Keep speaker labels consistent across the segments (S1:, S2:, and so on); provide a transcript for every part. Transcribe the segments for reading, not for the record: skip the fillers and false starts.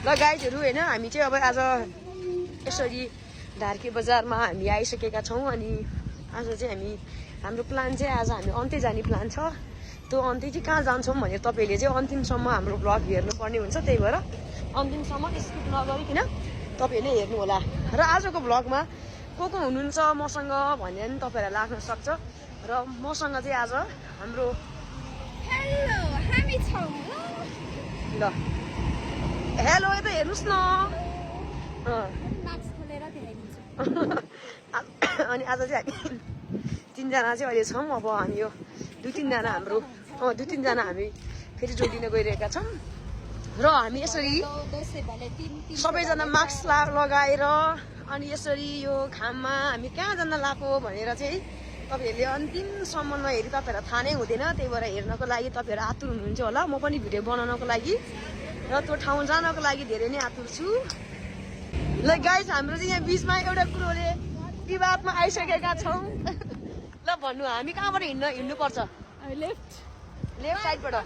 S1: ल गाइजहरू होइन हामी चाहिँ अब आज यसरी ढार्के बजारमा हामी आइसकेका छौँ अनि आज चाहिँ हाम्रो प्लान चाहिँ आज हामी अन्त्य जाने प्लान छ। त्यो अन्त्य चाहिँ कहाँ जान्छौँ भनेर तपाईँहरूले चाहिँ अन्तिमसम्म हाम्रो भ्लग हेर्नुपर्ने हुन्छ। त्यही भएर अन्तिमसम्म स्किप नगरिकन तपाईँहरूले हेर्नु होला। र आजको भ्लगमा को हुनुहुन्छ मसँग भनेर नि तपाईँहरूलाई लाग्न सक्छ। र मसँग चाहिँ आज हाम्रो
S2: हेलो हामी छौँ
S1: ल हेलो यता हेर्नुहोस् न
S2: मास्क खोलेर देखाइदिन्छु।
S1: अनि आज चाहिँ हामी 3 जना चाहिँ अहिले छौँ। अब हामी यो 2-3 जना हाम्रो 2-3 जना हामी फेरि जोडिन गइरहेका छौँ। र हामी यसरी सबैजना मास्क लगाएर अनि यसरी यो घाममा हामी कहाँ जान लाग्यो भनेर चाहिँ तपाईँहरूले अन्तिमसम्ममा हेरी तपाईँहरूलाई थाहा नै हुँदैन। त्यही भएर हेर्नको लागि तपाईँहरू आतुर हुनुहुन्छ होला। म पनि भिडियो बनाउनको लागि र त्यो ठाउँ जानको लागि धेरै नै आतुर छु। ल गाइस हाम्रो चाहिँ यहाँ बिचमा एउटा कुरोले विवादमा आइसकेका छौँ। ल भन्नु हामी कहाँबाट हिँड्नुपर्छ? लेफ्ट साइडबाट।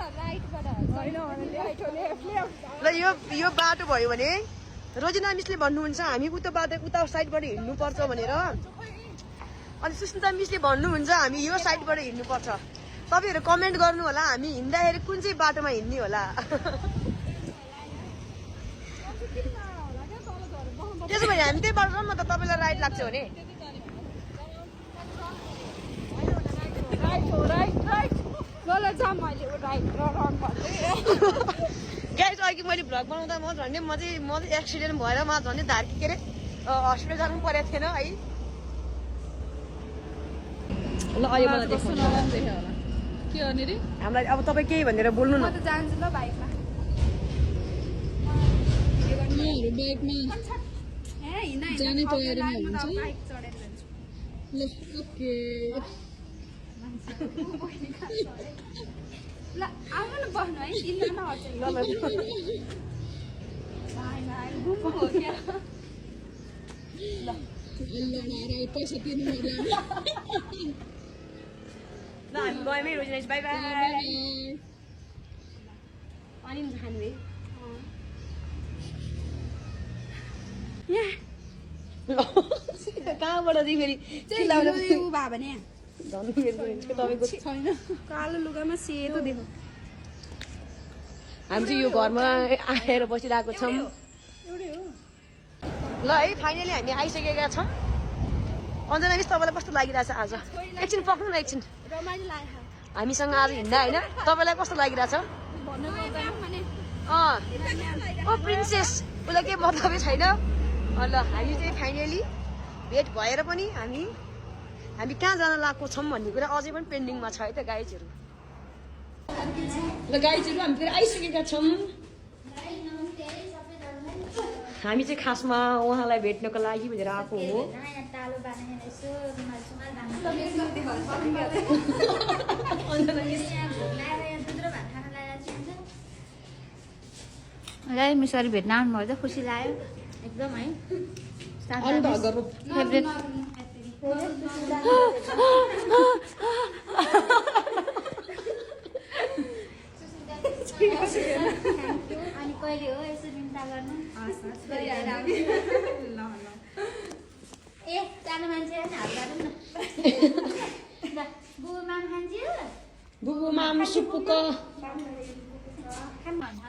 S1: ल यो बाटो भयो भने रोजिना मिसले भन्नुहुन्छ हामी उता साइडबाट हिँड्नुपर्छ भनेर। अनि सुस्मिता मिसले भन्नुहुन्छ हामी यो साइडबाट हिँड्नुपर्छ। तपाईँहरू कमेन्ट गर्नु होला हामी हिँड्दाखेरि कुन चाहिँ बाटोमा हिँड्ने होला। त्यसो भने हामी त्यही बाटो म त तपाईँलाई राइट लाग्छ भने गाइस अघि मैले भ्लग बनाउँदा म चाहिँ एक्सिडेन्ट भएर म झन् धार्की के अरे हस्पिटल जानु परेको थिएन है। ल अहिले मलाई देखाउनु
S2: के गर्ने रे
S1: हामीलाई अब तपाईँ केही भनेर बोल्नु न।
S2: म त जान्छु ल बाइकमा।
S3: जाने तयारीमा हुनुहुन्छ ल ओके
S2: ल आउनु न बस्नु है चिन्नु न
S3: पैसा तिर्नु
S1: ल हामी गयौँ है रोजिना बाई बाई। अनि खानु है कहाँबाट चाहिँ फेरि तपाईँको
S2: छैन कालो लुगामा सेतो देखो।
S1: हामी चाहिँ यो घरमा आएर बसिरहेको छौँ। ल है फाइनली हामी आइसकेका छौँ। अन्जना मिस तपाईँलाई कस्तो लागिरहेछ आज? एकछिन पक्नु न एकछिन। हामीसँग आज हिँड्दा होइन तपाईँलाई कस्तो लागिरहेछ? ओ प्रिन्सेस उसलाई केही मतलबै छैन। ल हामी चाहिँ फाइनली भेट भएर पनि हामी कहाँ जान लागेको छौँ भन्ने कुरा अझै पनि पेन्डिङमा छ है त गाइजहरू। ल गाइजहरू हामी फेरि आइसकेका छौँ। हामी चाहिँ खासमा उहाँलाई भेट्नको लागि भनेर आएको हो।
S2: मिसरी भेट्न आउनुभयो त खुसी लाग्यो एकदम है। फेभरेट अनि कहिले हो यसो चिन्ता गर्नु ए सानो मान्छे हात गाडौँ न बुबु माम खान्छ
S1: बुबु माम सुपुक।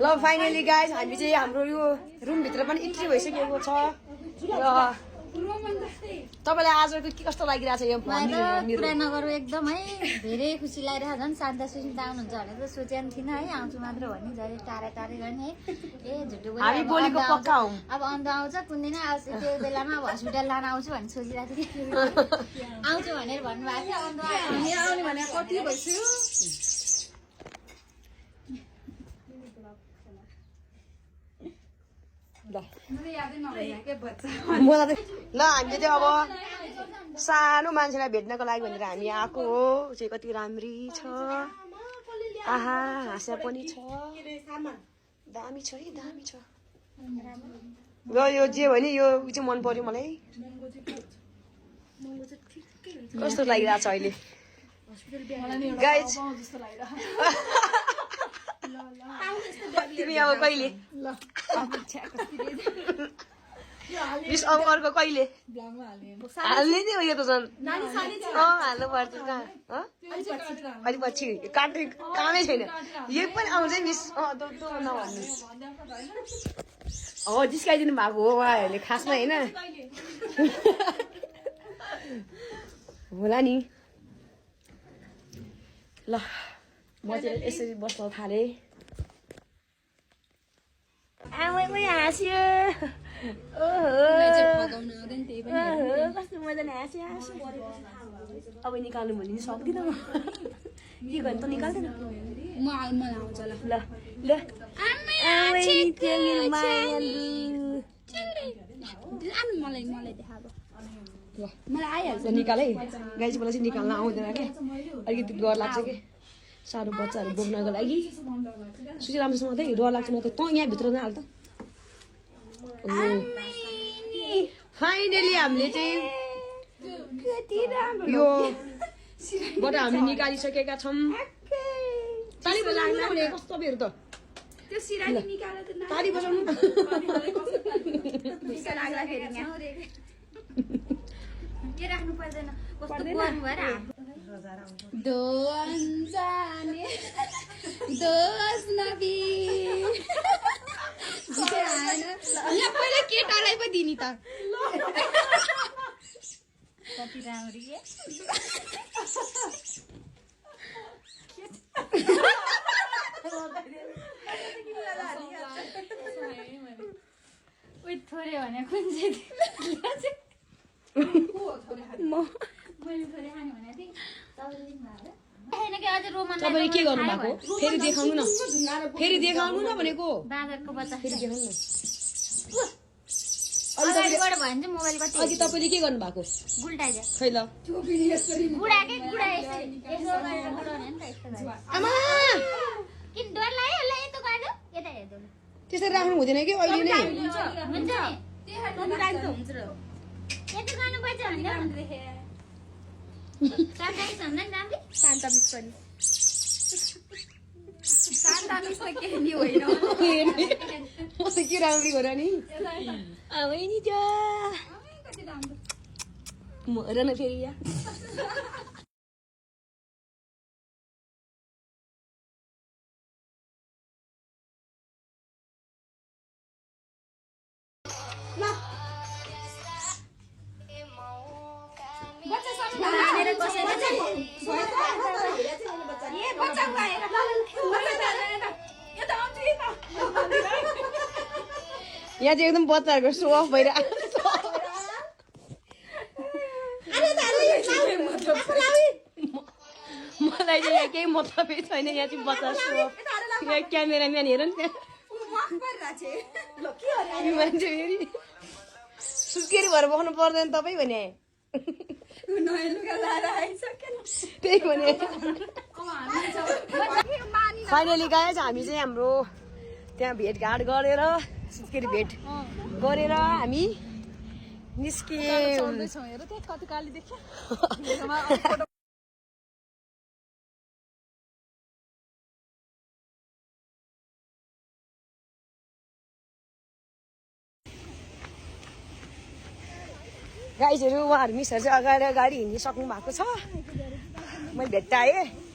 S1: ल फाइनली गाइज हामी चाहिँ हाम्रो यो रुमभित्र पनि इन्ट्री भइसकेको छ। र तपाईँलाई आजको के कस्तो लागिरहेछ यो
S2: कुरा नगरौँ एकदम है धेरै खुसी लागिरहेको। झन् शान्ता सुस्मिता आउनुहुन्छ भने त सोचेको थिइनँ है आउँछु मात्र भन्ने झन् टाढा टाढै गर्ने है। ए झुटो
S1: हामी बोलेको पक्का हौ।
S2: अब अन्त आउँछ कुन दिन आउँछ त्यो बेलामा अब हस्पिटल लान आउँछु भन्ने सोचिरहेको थिएँ। आउँछु भनेर भन्नुभएको थियो अन्त आउने भने कति भइसक्यो।
S1: मलाई ल हामीले चाहिँ अब सानो मान्छेलाई भेट्नको लागि भनेर हामी आएको हो। चाहिँ कति राम्री छ आहा हाँस्या पनि छ दामी छ है दामी छ। ल यो जे भयो नि यो चाहिँ मन पर्यो मलाई। कस्तो लागिरहेछ अहिले गाइज? तिमी अब कहिले मिस अब अर्को कहिले हाल्ने नि हो यो त झन् हाल्नु पर्छ कहाँ अलिक पछि काट्ने कामै छैन यो पनि आउँछ है मिस नभन्नु हो जिस्काइदिनु भएको हो उहाँहरूले खासमा होइन होला नि ल म चाहिँ यसरी बस्न थालेँ आमै हाँस्यो कस्तो मजाले हाँस्यो अब निकाल्नु भने नि सक्दिनँ म के गर्नु त निकाल्दैन
S3: मलाई आउँछ ल
S1: ल ल
S3: मलाई देखाएको मलाई आइहाल्छ
S1: निकाल है गाई चाहिँ मलाई चाहिँ निकाल्न आउँदैन क्या अलिकति डर लाग्छ कि साह्रो बच्चाहरू बोक्नको लागि सुची राम्रोसँग चाहिँ डर लाग्छ म त तँ यहाँभित्र नहाल त फाइनली हामीले चाहिँ योबाट हामीले निकालिसकेका छौँ ताली बजाउनु भने कस्तो तपाईँहरू त ताली बजाउनु
S2: राख्नु पर्दैन कस्तो गर्नु भएर
S3: दोन जाने दोस नबी यहाँ पहिला केटालाई पो दिने त
S2: कति राम्री के उयो थोरै भने कुन चाहिँ मैले थोरै खाने भनेको थिएँ
S1: तपाईँले के गर्नु भएको फेरि देखाउनु न फेरि देखाउनु न भनेको
S2: बाँदरको बच्चा
S1: फेरि देखाउनु न
S2: अगाडिबाट भयो भने चाहिँ मोबाइल कति
S1: अघि तपाईँले के गर्नु भएको
S2: गुल्टाइदियो
S1: खै ल
S2: गुडाकै गुडा यसरी यसो गरेर गुडाउने नि त यस्तो भयो
S1: आमा
S2: किन डर लाग्यो होला यस्तो गाडो यता हेर्दो
S1: त्यसरी राख्नु हुँदैन कि अहिले नै
S2: हुन्छ नि हुन्छ यति गर्नुपर्छ भने सरकारी छ नि राम्रै
S3: शान्ता मिस पनि शान्ता मिस त केही नि होइन
S1: म त के राम्री हो र नि आमै नि जा म हेर न फेरि यहाँ यहाँ चाहिँ एकदम बच्चाहरूको सो अफ भइरहेको मलाई चाहिँ यहाँ केही मतलबै छैन यहाँ चाहिँ बच्चा सो अफ यहाँ क्यामेराम्यान हेर नि त्यहाँ मान्छे फेरि सुस्केरी भएर बस्नु पर्दैन तपाईँ भने त्यही भने फाइनली गएछ हामी चाहिँ हाम्रो त्यहाँ भेटघाट गरेर सुस्केरी भेट गरेर हामी निस्कियौँ गाइजहरू उहाँहरू मिसहरू चाहिँ अगाडि अगाडि हिँडिसक्नु भएको छ मैले भेट्टाएँ